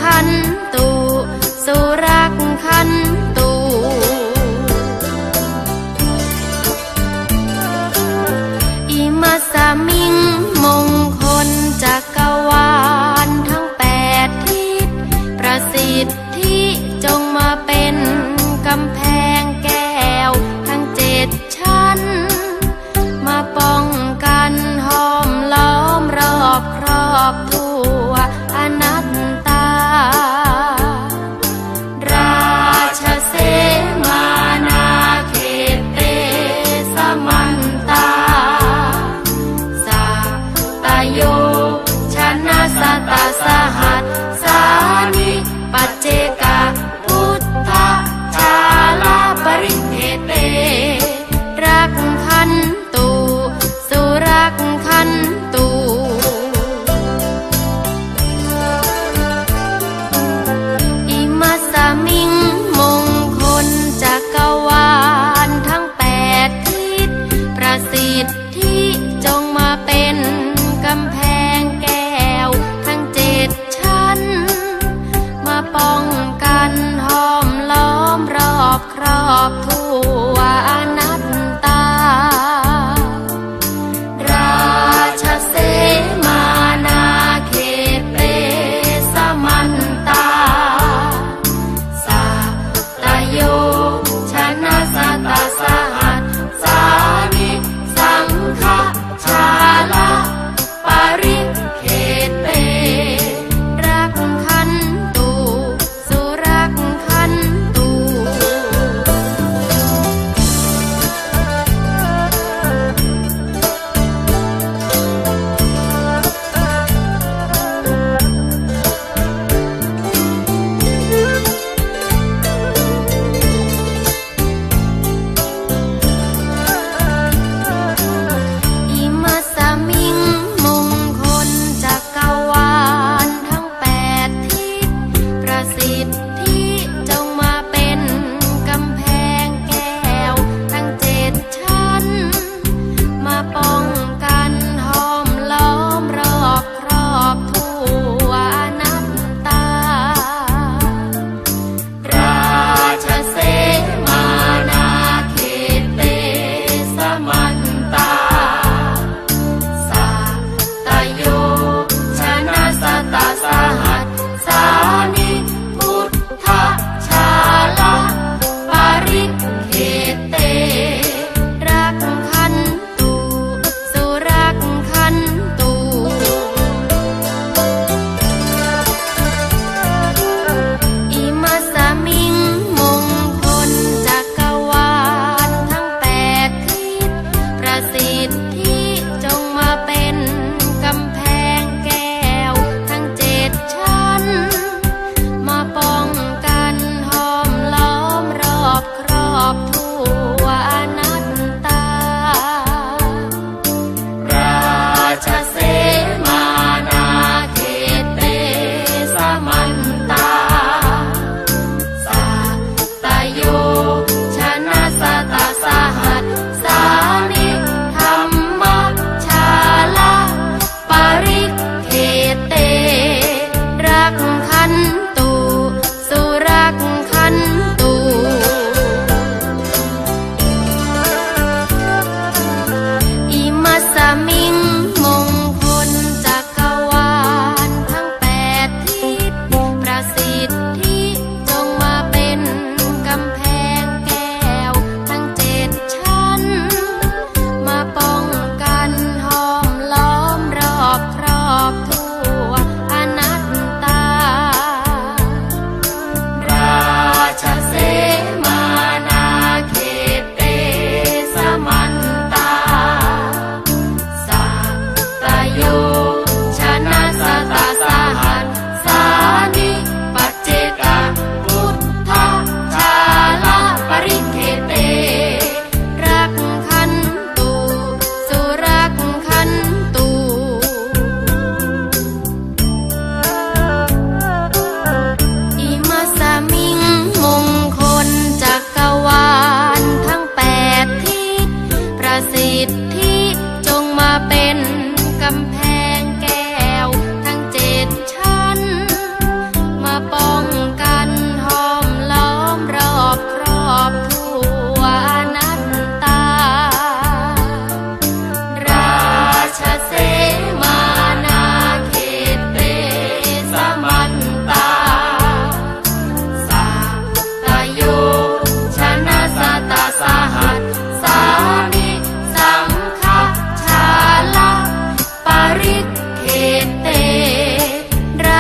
ຄັນຕຸ ສຸລັກຄັນຕຸ ອິມະສະມິງ ມົງຄົນຈັກກະວານທັງແປດທິດ ປະສິດທິຈົ່ງມາເປັນກຳແພງແກ້ວທັງເຈັດ ຊັ້ນ ມາປ້ອງກັນຫ້ອມລ້ອມຮອບຄອບທົ່ວອະນັດຕາ ລາຊະເສມານາເຂດເຕສະມັນຕາ ສະຕະໂຍຊະນະສະຕະສະຫັດສານິປັດເຈກະ ພຸດທະຊາລາປະລິເທເຕ ລັກຂັນຕຸ ສຸລັກຂັນຕຸ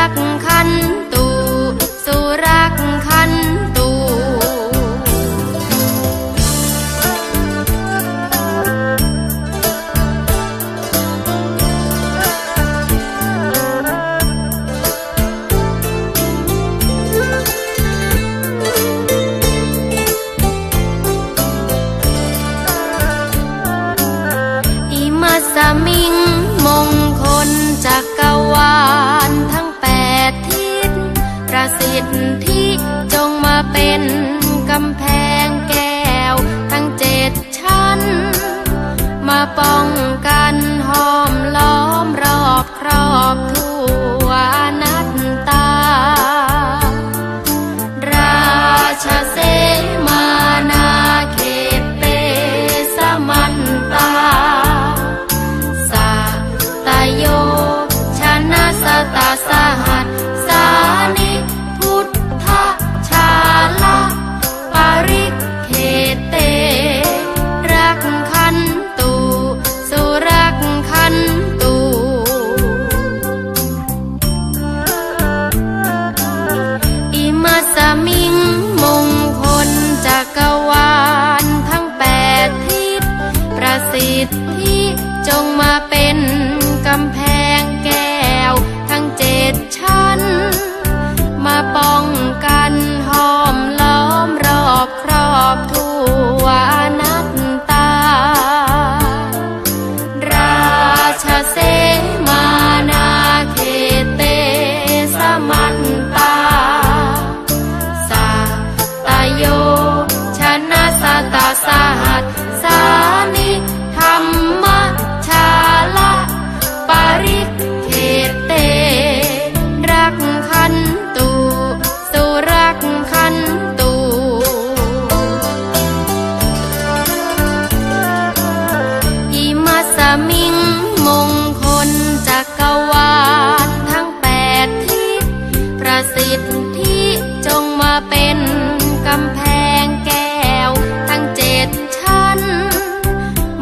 ຂັນຕຸ ສຸລັກຂັນຕຸ ອິມະສະມິງ ມົງຄົນຈັກກະວານທັງແປດທິດ ປະສິດທິຈົ່ງມາເປັນກຳແພງແກ້ວທັງເຈັດ ຊັ້ນ ມາປ້ອງກັນຫ້ອມລ້ອມລອບຄຣອບທົ່ວອະນັດຕາ ລາຊະເສມານາເຂດເຕສະມັນຕາ ສະຕະໂຍ ຊະນະສະຕະສະຫັດ ສານິ ພຸດທະ ຊາລະ ປະລິເຂເຕ ລັກຂັນຕຸ ສຸລັກຂັນຕຸ ອິມະສະມິງ ມົງຄົນຈັກກະວານທັງແປດທິດ ປະສິດທິຈົ່ງມາເປັນກຳແພງແກ້ວທັງເຈັດ ຊັ້ນ ມາປ້ອງກັນຫ້ອມລ້ອມລອບຄຣອບທົ່ວອະນັດຕາ ລາຊະເສມານາເຂດເຕສະມັນຕາ ສະຕະໂຍ ຊະນະສະຕະສະຫັດ ສານິ ທຳມະ ຊາລະ ປະລິເຂເຕ ລັກຂັນຕຸ ສຸລັກຂັນຕຸ ອິມະສະມິງ ມົງຄົນຈັກກະວານທັງແປດທິດ ປະສິດທິຈົ່ງມາເປັນກຳແພງແກ້ວທັງເຈັດ ຊັ້ນ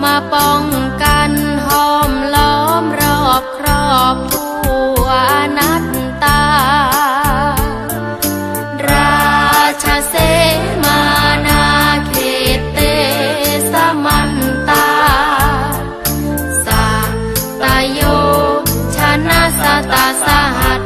ມາປ້ອງກັນຫ້ອມລ້ອມລອບຄຣອບທົ່ວອະນັດຕາ ລາຊະເສມານາເຂດເຕສະມັນຕາ ສະຕະໂຍ ຊະນະສະຕະສະຫັດ